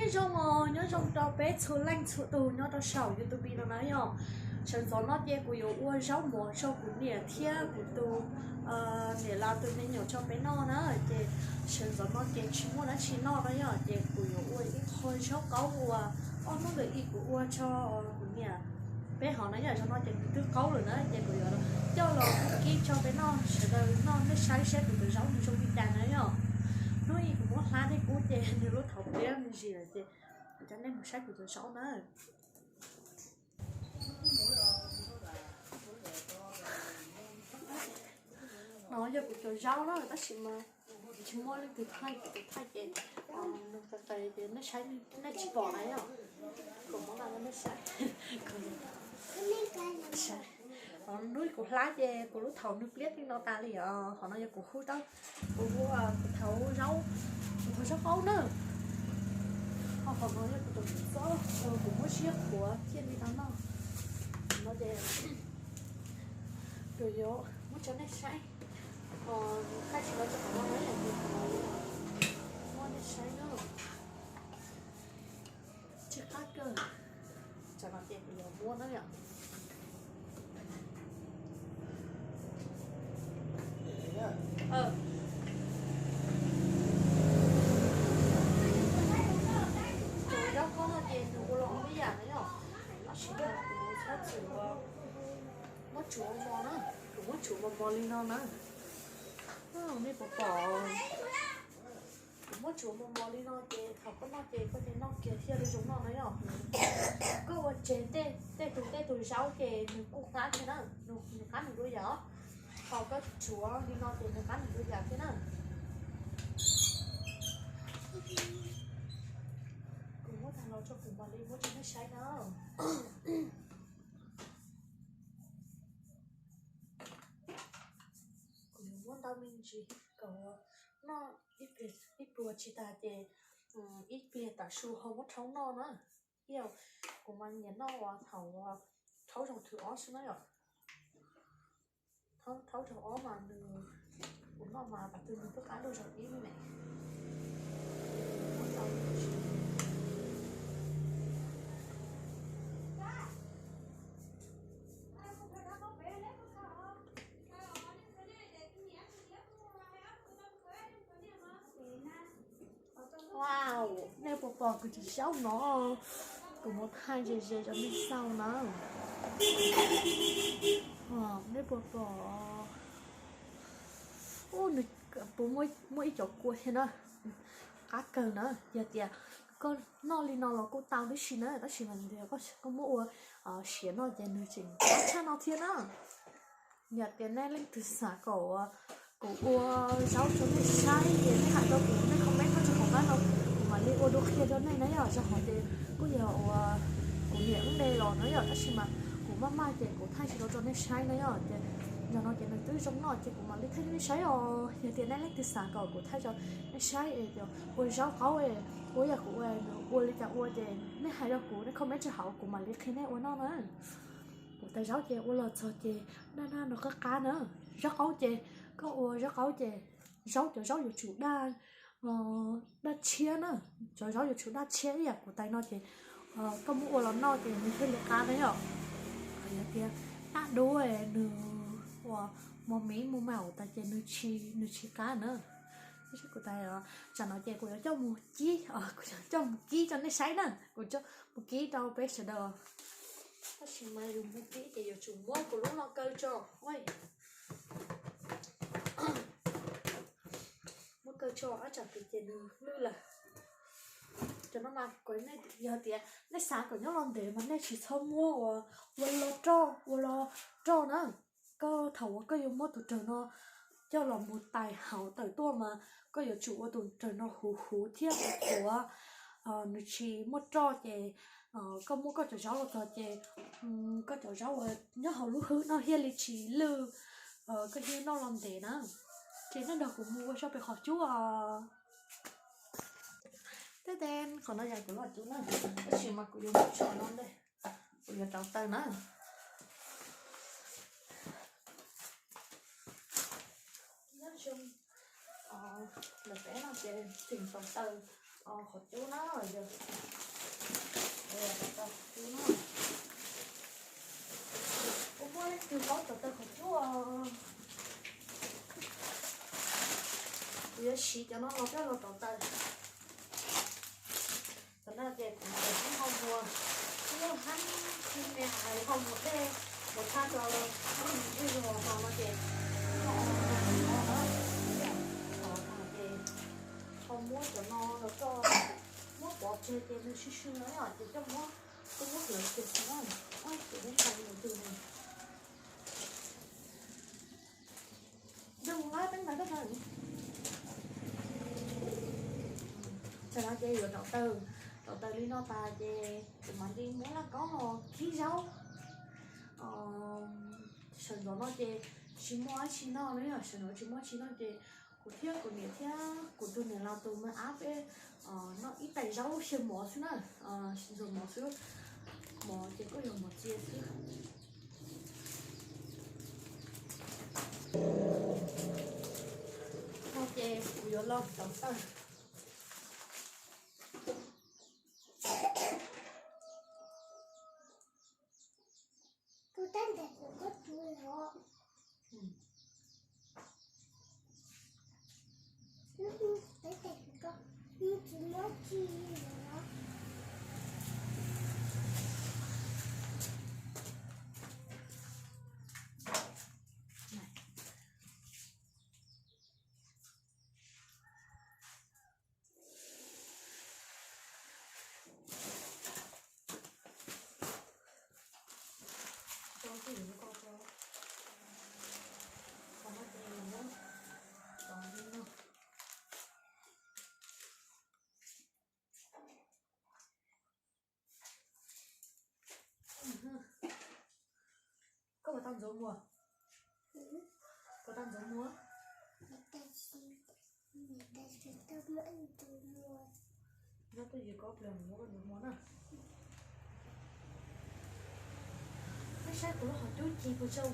Nyob zoo os, nyob zoo rau peb txhua leej txhua tus nyob rau saum YouTube no na yom. Sawv ntxov no ces kuv yuav ua zaub mov rau kuv niam thiab kuv tus niam laus tus me nyuam rau peb noj na. Ces sawv ntxov no ces tsis muaj dab tsi noj na yom, ces kuv yuav ua ib qho zaub qaub uas ob hnub ntawd kuv ua rau kuv niam peb hov na yom. Zaub no ces nws twb qaub lawm na, ces kuv yuav coj los kib rau peb noj, sawv daws noj nej saib seb kuv tus zaub nws zoo li cas na yom. Hnub ib kuv muab hlab nej pub ces nws lub thaum pliab me ntsis lawm ces kuv coj nej mus saib kuv tus zaub na. No yog kuv cov zaub na, tab sis mas tsis muaj leej twg thaij, kuv thaij ces nws qis qis ces nej saib nej tsis pom na yom. Kuv muab no nej saib. Hnub kuv hlab ces kuv lub thaum nws pliab li no tas li os. Qhov no yog kuv hu tau, kuv hu kuv thaum zaub, kuv hu zaub qaub na. Ho qhov no yog kuv tus txob, kuv muab siab qhuav thiaj li tau noj. No ces kuv yuav muab tso nej saib. Thaij tsis tau cov qhov no na, muab nej saib na. Tsis qab kawg. Tsam no ces kuv yuav muab na yom. Tus zaub qaub no ces nws ua los ua ib yam na yom. Tab sis mas kuv txhob txwm ua, muab tsuav mos mos na, kuv muab tsuav mos mos li no na. Nej puas pom? Kuv muab tsuav mos mos li no ces thaum koj noj ces koj ces noj kiag thiaj li zoo noj na yom. Koj ua tseg tej tus tej tus zaub ces nws kuj qab thiab na, nws qab nws dua yam. Thaum koj tsuav li no ces nws qab nws dua yam thiab na. Kuv muab tag los tso kuv mam li muab rau nej saib na. Kuv yuav muab ntau me ntsis kom noj ib pliag tsis tag ces ib pliag tav su ho muab rhaub noj na. Ib yam kuv mas nyiam noj uas thaum rhaub zaug thib ob xwb na yom. Rhaub zaug ob mas nws, kuv noj mas tam twg nws twb qab dua zaug ib me. Wow, nej puas pom kuv cov zaub no? Kuv muab thaij ze ze rau nej xauj na. Nej puas pom? Puas muaj ib co kua thiab na. Qab kawg na, yog tias koj noj li no los kuj tau tib si na, tab sis mas koj muab ua siav noj ces nws tseem qab tshaj no thiab na. Yog tias nej leej twg xav kom kuv ua zaub rau nej saib ces nej hais rau kuv, nej comment rau hauv qab no, kuv mam li ua dua qhia rau nej na yom. Zaum no ces kuj yog uas kuv niam wb de los na yom, tab sis mas kuv maj maj ces kuv thaij tsis tau rau nej saib na yom. Ces zaum no ces nws twb zoo noj ces kuv mam li thaij rau nej saib os. Yog tias nej leej twg xav kom kuv thaij rau nej saib es ua zaub qaub es ua yam kuv ua, nws ua li cas ua ces nej hais rau kuv, nej comment rau hauv kuv mam li qhia nej ua noj na. Kuv tais zaub ces ua los txog ces daj daj no qab qab na. Zaub qaub ces koj ua zaub qaub ces zaub, cov zaub yuav tsum daj, daj tshiab na. Cov zaub yuav tsum daj tshiab ib yam kuv tais no ces koj muab ua los noj ces nws thiaj li qab na yom. Hos yog tias daj dub nws ua mos miv mus mas kuv tais ces nws tsis, nws tsis qab na. Kuv tais, tsam no ces kuv yuav coj mus kib, kuv yuav coj mus kib rau nej saib na, kuv coj mus kib rau peb sawv daws. Tab sis mas yus mus kib ces yuav tsum muab kuv lub no kaw tso. Muab kaw tso ab tsam pem ces nws lwj lawm. Cov no mas yog tias nej xav kom nyob los ntev mas nej tsis txhob muab ua, ua los roj, ua los roj na. Koj thaum uas koj yuav muab tus rawg no coj los mus tais hauv tawm tuaj mas koj yuav tsum ua tus rawg no huv huv thiab qhuav, nws tsis muaj roj ces koj muab koj cov zaub los txog ces koj cov zaub uas nyob hauv lub hwj no thiaj li tsis lwj, koj thiaj noj los ntev na. Ces nej nrog kuv mus ua zog pem qhov cub os. Tej tes qhov no yog kuv lub cub na, tab sis mas kuv yuav muab tso no ntej, kuv yuav rauv taws na. Nyob zoo, ntawm peb no ces tseem rauv taws, qhov cub na, yog, qhov cub na. Kuv muab leej twg paub tau taws qhov cub. Kuv yuav siv cov no los coj los tau taws. Tam no ces kuv mus ib hmo muag, ib hab khib me hais hmo muag dej, muag tshaj rau ib zog hmo no ces, ces ho muab cov no los coj, muab pov tseg ces nws sw sw no ces coj muab, coj muab hlawv kiag xwb na. Ces ib ntsis nws twg ne. Zoo lawm, teeb ntawd koj. Tam no ces yuav rauv taws, rauv taws li no tas ces kuv mam li muab laj kaub los kib zaub. Sawv ntxov no ces tsis muaj dab tsi noj li, sawv ntxov tsis muaj dab tsi noj ces kuv thiab kuv niam thiab kuv tus niam laus tus me ab peb noj ib tais zaub xyaw mov xwb na, xyaw mov xwb, mov ces kuj yog mov txia xwb. No ces kuv yuav los rauv taws. Koj puas tau ntxuav muag? Puas tau ntxuav muag? Nyob twj ywm koj pliag mus muab koj ntxuav muag na. Peb saib kuv lub qhov cub ci puas zoo.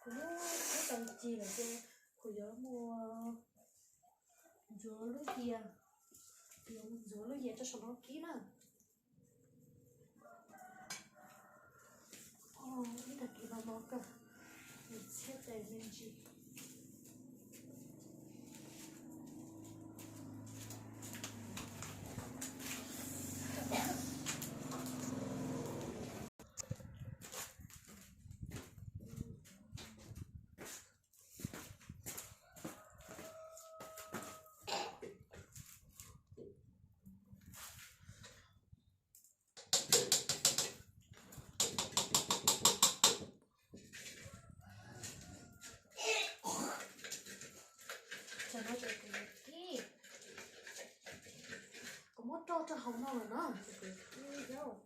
Kuv muab tau ci lawm ces kuv yuav mus ntxuav lub yias, kuv yuav mus ntxuav lub yias rau saum no kib na. Ib tag kis no no kawg, nws txhiab tes me ntsis. Tam no ces kuv kib, kuv muab roj rau hauv no lawm na, ces kuv kib zaub.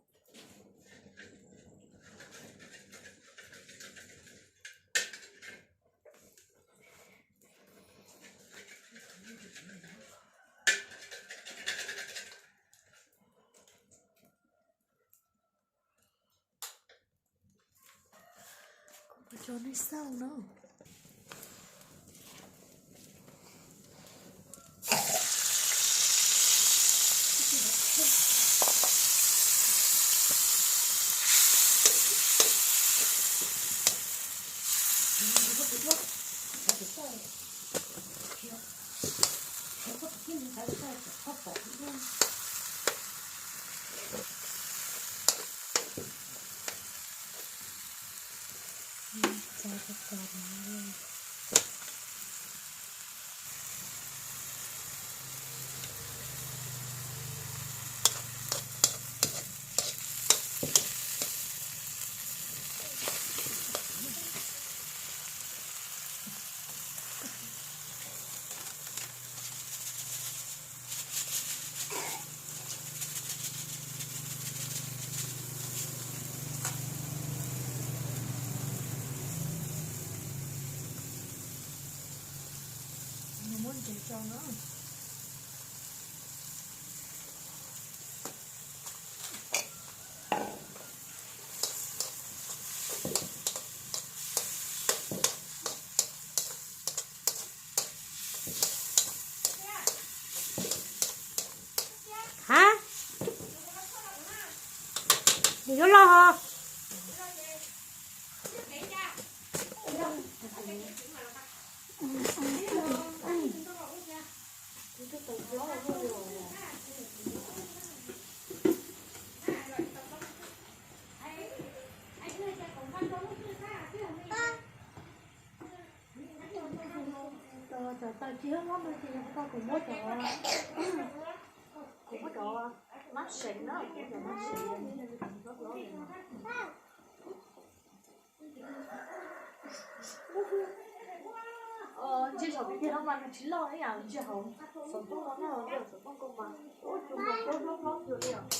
Kuv puas tso nej xauj no. Muab ntses tso na. Hab, nws yuav loj hos. Cov taws tsis hlob no ces yog kuv muab cov, kuv muab cov mab seem na, kuv muab cov mab seem. Ntsia saum peb tiag no mas nws tsis loj ib yam ntsia hauv xov tooj no na, ntsia xov tooj ko mas ua tus mas hlob hlob hlob kawg li os.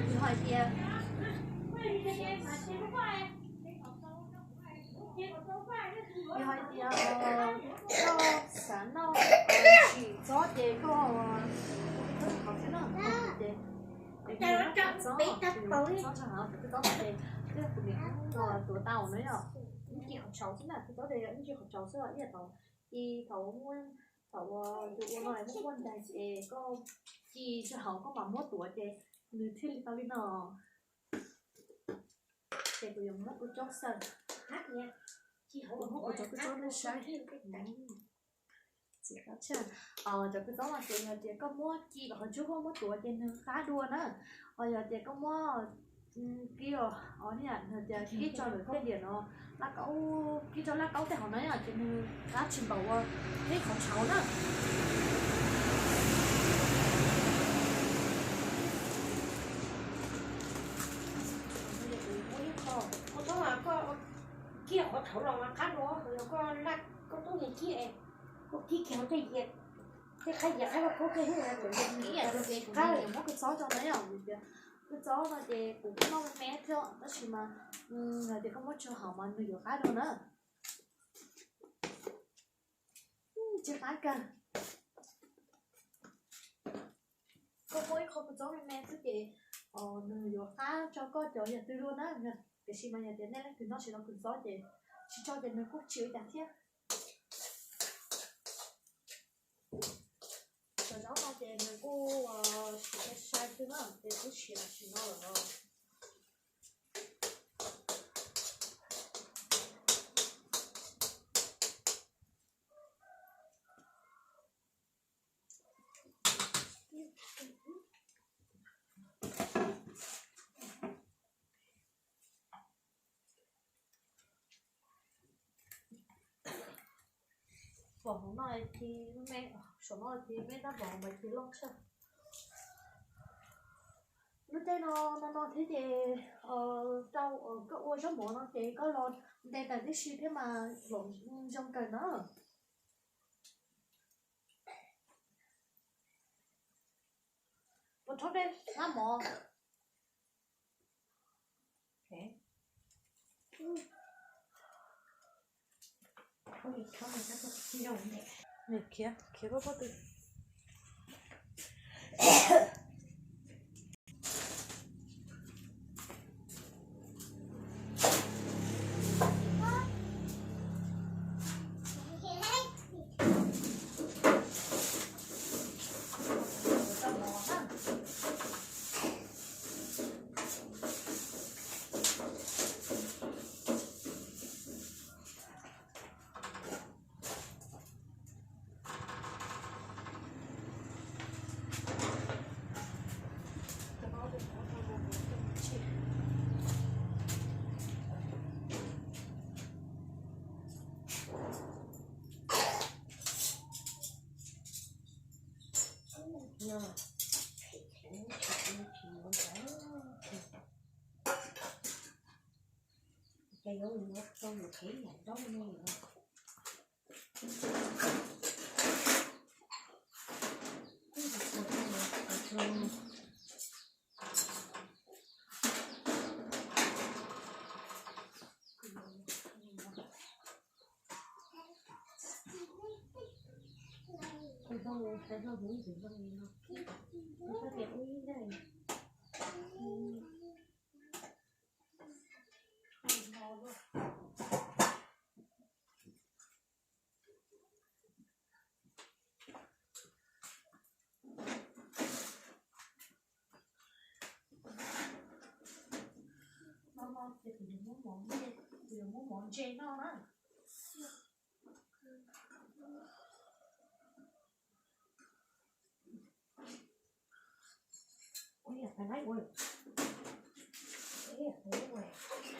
Yog hais tias, yog hais tias koj xav noj tsis txob ces koj, koj qhov xwb no ces, txob, txob rau hauv, koj txob ces twb yog kuv niam tuav tau na yom, ib ncig qhov tsaus xwb na, koj txob ces ib ncig qhov tsaus xwb los ib yam tau, ib thaum, thaum yus ua no muab muab ntais ces koj ci rau hauv koj mam muab tuav ces nws thiaj li tau li no. Ces kuv yuav muab kuv tsob xaws, kuv muab kuv cov kua txob nej saib. Cov kua txob no ces yog tias koj muab ci kom qhov ntsuab koj muab tuav ces nws qab dua na. Ho yog tias koj muab kib, o, yog tias kib tso lawm tej diam no, laj kaub, kib tso laj kaub tej hauv no yom ces nws qab tsis npaum ua peb qhov tshauv na. Kua txob mas koj kib qhov tshauv los mas qab dua, yog koj laj, koj tub nws kib, koj kib kiag hauv tej yias, tej qab yias qab koj kub tej hnub kib yam li ces kuv qab yuav muab kua txob tso na yom, vim tias kua txob no ces kuv kuj noj me me thiab tab sis mas yog tias koj muab tso hauv mas nws yuav qab dua na. Tsis qab kawg. Koj muab ib qho kua txob me me xwb ces nws yuav qab tso koj cov yam twg dua na. Tiam sis mas yog tias nej leej twg noj tsis tau kua txob ces tsis tso ces nws kuj tsis ua cas thiab. Cov zaub no ces nws kuj sai sai xwb na ces kuj siav tam sim no lawm. Pom hauv no, saum no ces me tab pom hauv mas ces loj tshaj. Lub caij no no no thiab ces rau koj ua zaub mov no ces koj los nte tawm tib si thiab mas los zoo kawg na. Qab mov. Khiav, khiav koj pob tw. No no ces kuv yuav muab mov ntse, kuv yuav muab mov ntse noj na. Ua li pais laib ua, ua li pais laib ua,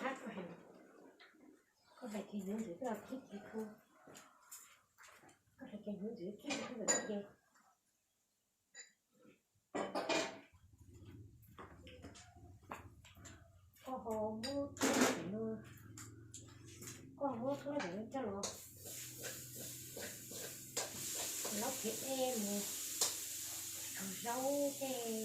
hab koj hais, koj hais ces yuav ntxiv koj los khib ces kuv, koj hais ces yuav ntxiv khib ces kuv ntxiv ces. Koj ho muab, koj ho muab koj cov coj los, los kev dej mus, zaub tej.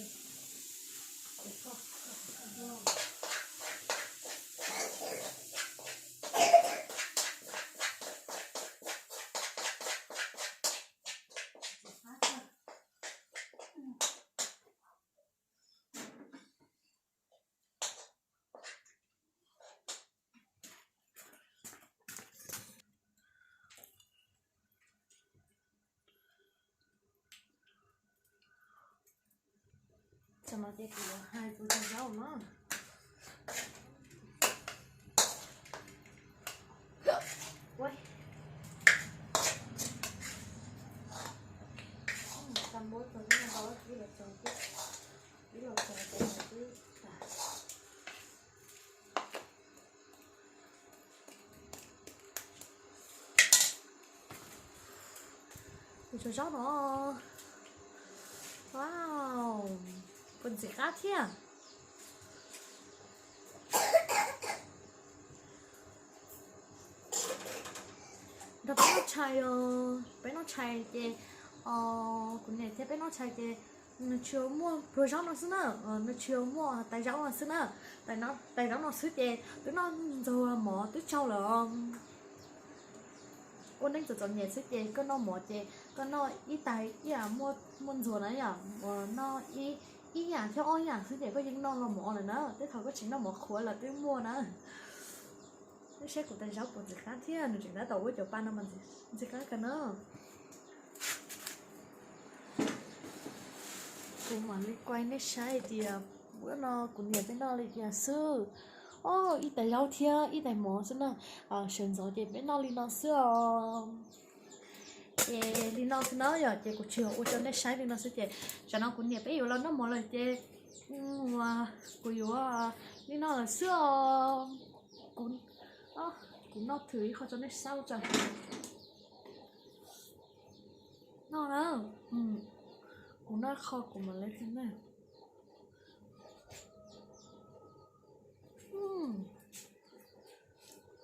Tam no ces kuv yuav hais kuv cov zaub no. Tau muab tau ib los tau, ib los tau, ib los tau, ib los tau. Kuv cov zaub no, wow, puas ntxim qab thiab. Nrog peb noj tshais os, peb noj tshais ces, kuv niam thiab peb noj tshais ces nws tsuas muaj pluag zaub no xwb na, nws tsuas muaj tais zaub no xwb na. Tais zaub no xwb ces twb noj ntxuag mov twb tsaug lawm. Ua neej txom txom nyem xwb ces koj noj mov ces koj noj ib tais ib yam muaj ntxuag na yom, noj ib yam thiab ob yam xwb ces koj yeej noj los mov lawm na, tej thaum koj tsis noj mov qhuav los twb muaj na. Saib kuv tais zaub puas ntxim qab thiab, nws tseem tab tom ua cov pa no mas ntxim qab kawg na. Kuv mam li kuaj nej saib tias, ua no kuv niam peb noj li cas xwb. Ib tais zaub thiab ib tais mov xwb na. Sawv ntxov ces peb noj li no xwb os. Ces li no xwb na yom, ces kuv tsuas ua rau nej saib li no xwb ces tsam no kuv niam peb yuav los noj mov lawm ces kuv yuav li no lawm xwb os. Kuv noj thwm ib qho rau nej saib ua tsaug. Noj na, kuv noj qho kuv mam li thiab na.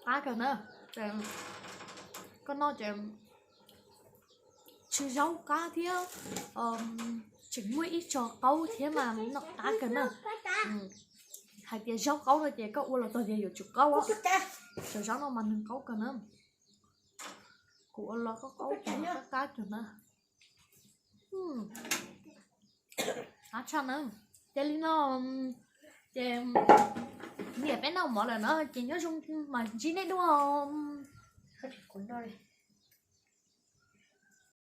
Qab kawg na, koj noj ces tsw zaub qab thiab, Tseem muaj ib tso qaub thiab mas noj qab kawg na. Hais tias zaub qaub no ces koj ua los txog tias yuav tsum qaub. Cov zaub no mas nws qaub kawg na. Kuv ua los qaub qaub, qab qab kawg na. Qab tshaj na. Ces li no, ces niam peb noj mov lawm na, ces nyob zoo mas ntsib nej dua.